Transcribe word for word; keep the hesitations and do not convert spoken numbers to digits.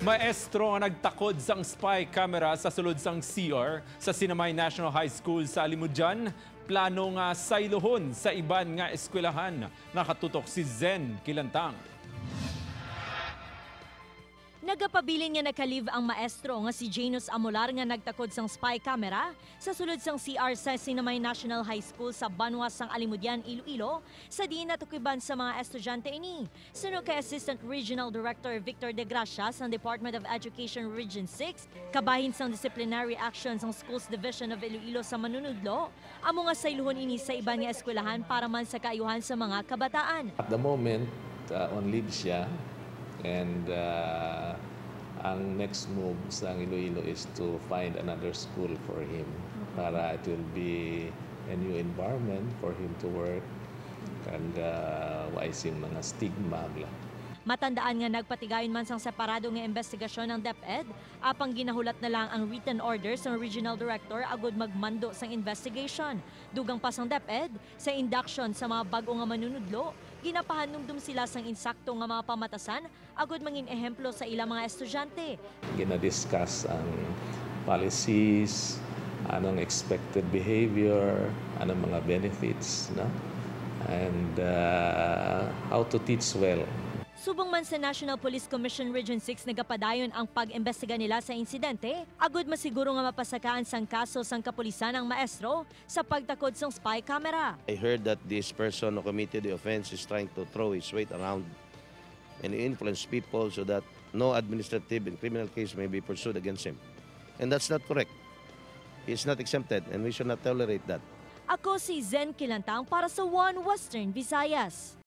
Maestro nga nagtakod sang spy camera sa sulod sang C R sa Sinamay National High School sa Alimodian, plano nga sayluhon sa iban nga eskwelahan. Nakatutok si Zen Kilantang. Nagapabilin nga naka-leave ang maestro nga si Janus Amolar nga nagtakod sang spy camera sa sulod sang C R sa Sinamay National High School sa banwa sang Alimodian, Iloilo, sa diin natukiban sa mga estudyante ini. Suno kay Assistant Regional Director Victor De Gracia sang Department of Education Region six, kabahin sang disciplinary action sang Schools Division of Iloilo sa manunudlo, amo nga sayluhon ini sa iban nga eskwelahan para man sa kaayuhan sa mga kabataan. At the moment, uh, on leave siya, and uh, ang next move sang Iloilo is to find another school for him para it will be a new environment for him to work, and uh, wa sing mga stigma bla. Matandaan nga nagpatigayon man sang separado nga investigasyon ang DepEd, apang ginahulat na lang ang written order sang regional director agud magmando sang investigation. Dugang pa sang DepEd, sa induction sa mga bag-o nga manunudlo, ginapahanumdom sila sang insakto nga mga pamatasan agud mangin ehemplo sa ilang mga estudyante. Gina-discuss ang policies, anong expected behavior, anong mga benefits, no? And uh, how to teach well. Subong man sa National Police Commission Region six, nagapadayon ang pag-imbestiga nila sa insidente agud masiguro nga mapasakaan sang kaso sang kapulisan ang maestro sa pagtakod sang spy camera. I heard that this person who committed the offense is trying to throw his weight around and influence people so that no administrative and criminal case may be pursued against him. And that's not correct. He is not exempted and we should not tolerate that. Ako si Zen Kilantang para sa One Western Visayas.